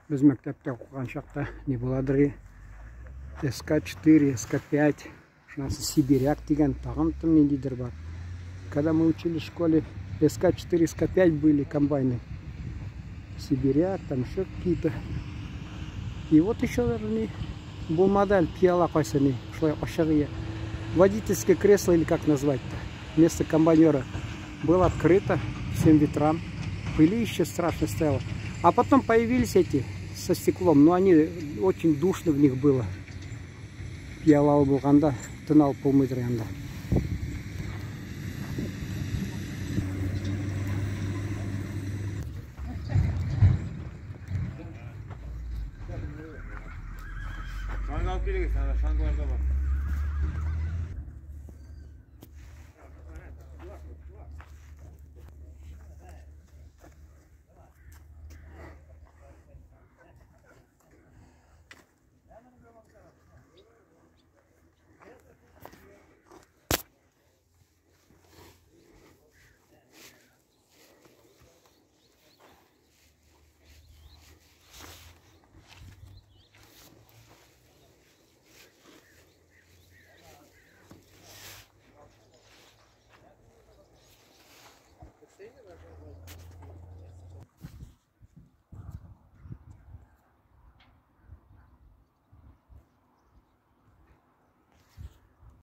Без мәктәптә укыган чакта ни буладыр? СК-4, СК-5, шуннан соң Сибиряк дигән тагын там ниндидер бар. Когда мы учились в школе, СК-4, СК-5 были комбайны. Сибиряк, там еще какие-то. И вот еще даже не булмады әле пыяла кайсы ни, шулай ачык ие. Водительское кресло или как назвать-то, вместо комбайнера было открыто всем ветрам. Пылище страшно стояло. А потом появились эти со стеклом, но они очень душно в них было. Пыялалы булганда тын алып булмыйдыр анда. Шаңғы алып келіңіз, ана шаңғылар да бар.